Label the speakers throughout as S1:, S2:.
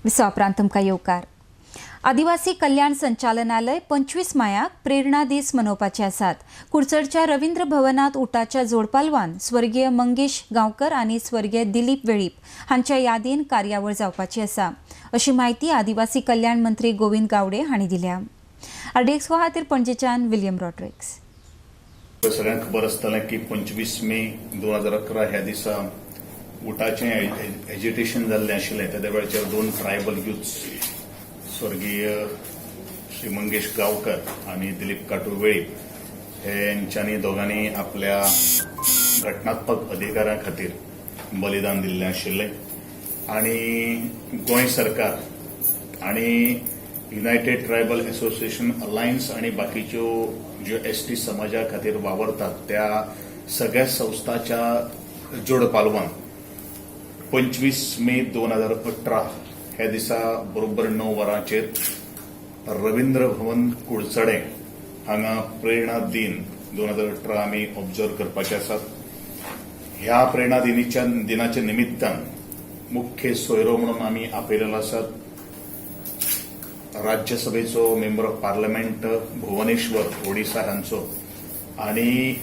S1: विसवा उपरांत तुमकां येवकार. आदिवासी कल्याण संचालनालय 25 मायाक प्रेरणा दीस मनोवपाचे आसात. कुडचडच्या रवींद्र भवनात उटाच्या जोडपालवान स्वर्गीय मंगेश गांवकर आनी स्वर्गीय दिलीप वेळीप हांच्या यादीन कार्यावळ जावपाची आसा, अशी म्हायती आदिवासी कल्याण मंत्री गोविंद गावडे हांणी दिल्या. आरडीएक्स खातीर पणजेच्यान विलियम रॉड्रिक्स.
S2: सगळ्यांक खबर आसतलें की 25 मे 2011 ह्या दिसा उटाचें एजिटेशन जाल्लें आशिल्लें. तेद्या वेळाचेर दोन ट्रायबल युथ्स, स्वर्गीय श्री मंगेश गांवकर आनी दिलीप काटू वेळीप, हेंच्यांनी दोगांनी आपल्या घटनात्मक अधिकारा खातीर बलिदान दिल्लें आशिल्लें. आनी गोंय सरकार आनी युनायटेड ट्रायबल असोसिएशन अलायन्स आनी बाकीच्यो ज्यो एसटी समाजा खातीर वावरतात, त्या सगळ्या संस्थाच्या जोड पालवान 25 मे 2018 ह्या दिसा बरोबर 9 वरांचेर रवींद्र भवन, कुडचडें हांगा प्रेरणा दिन 2018 आमी ऑब्जर्व करपाचे आसात. ह्या प्रेरणा दिनाच्या निमित्तान मुख्य सोयरो म्हणून आमी आपयलेलो आसात राज्यसभेचो member of parliament, Bhubaneswar, Odisha हांचो आणि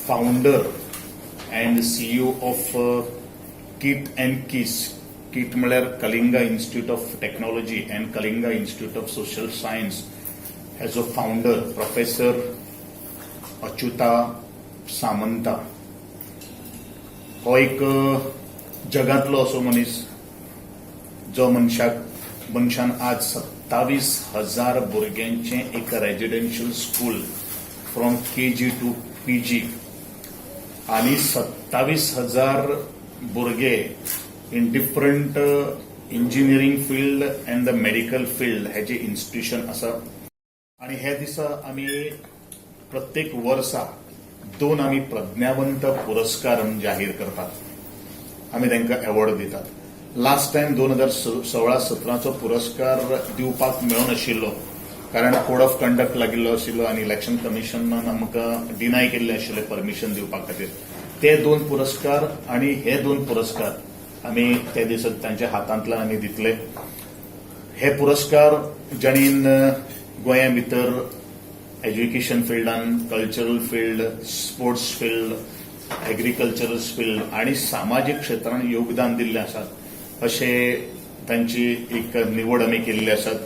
S2: founder and CEO of KIIT and KISS. KIIT म्हळ्यार Kalinga institute of technology and Kalinga institute of social science हेजो फाउंडर प्रोफेसर अच्युता सामंता. हो एक जगांतलो असो मनीस जो मनशान आज 27,000 भुरग्यांचें एक residential school from KG to PG आणि 27,000 भुरगे in different engineering field and the medical field हेजे इन्स्टिट्यूशन आसा. आणि हे दिसा आमी प्रत्येक वर्सा दोन आमी प्रज्ञावंत पुरस्कार जाहीर करतात, आमी तांकां अवॉर्ड दितात. लास्ट टायम 2016-17चो पुरस्कार दिवपाक मेळनाशिल्लो, कारण कोड ऑफ कंडक्ट लागिल्लो आशिल्लो आनी इलेक्शन कमिशनान आमकां डिनाय केल्लें आशिल्लें परमिशन दिवपा खातीर. ते दोन पुरस्कार आनी हे दोन पुरस्कार आमी ते दिसा तांच्या हातांतल्यान आमी दितले. हे पुरस्कार जाणीन गोंया भितर एज्युकेशन फिल्डान, cultural field, sports field, agricultural field आणि सामाजीक क्षेत्रान योगदान दिल्ले आसात, अशे तांची एक निवड आमी केल्ली आसात.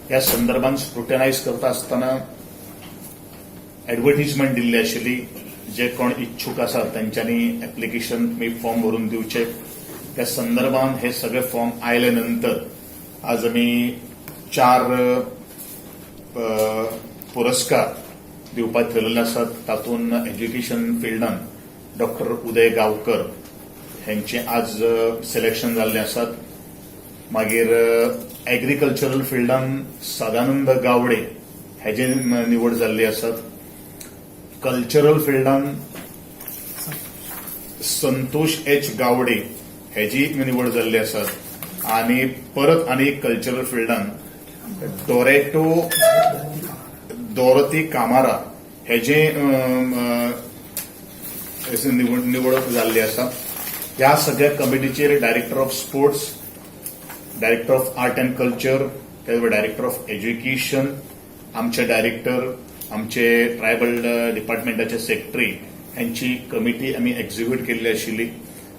S2: ह्या संदर्भात स्क्रुटनायज करता आसतना ऍडव्हर्टीजमेंट दिल्ली आशिल्ली. जे कोण इच्छूक आसात, तांच्यांनी एप्लिकेशन तुमी फॉर्म भरून दिवचे. त्या संदर्भात हे सगळे फॉर्म आयले नंतर आज आमी चार पुरस्कार दिवपाक थरलेले आसात. तातूंत एज्युकेशन फिल्डान डॉक्टर उदय गांवकर हेंचे आज सिलेक्शन जाल्ले आसात. मागीर एग्रीकल्चरल फिल्डान सदानंद गावडे हेजे निवड जाल्ली आसात. कल्चरल फिल्डान संतोष एच गावडे हेजी निवड जाल्ली आसात आणि परत आनी एक कल्चरल फिल्डान डोरेटो डोरती कामारा हेजे अ, निवड निवड जाल्ली आसा. ह्या सगळ्या कमिटीचेर director of sports, director of art and culture, त्याचबरोबर डायरेक्टर ऑफ एज्युकेशन, आमचे डायरेक्टर, आमचे ट्रायबल डिपार्टमेंटाचे सेक्रेटरी यांची कमिटी आमी एक्झिक्यूट केल्ली आशिल्ली.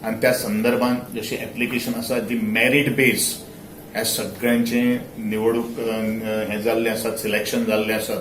S2: आनी त्या संदर्भात जशें एप्लिकेशन आसा, जी मेरीट बेस ह्या सगळ्यांचे निवडणूक हें जाल्लें आसा, सिलेक्शन जाल्लें आसा.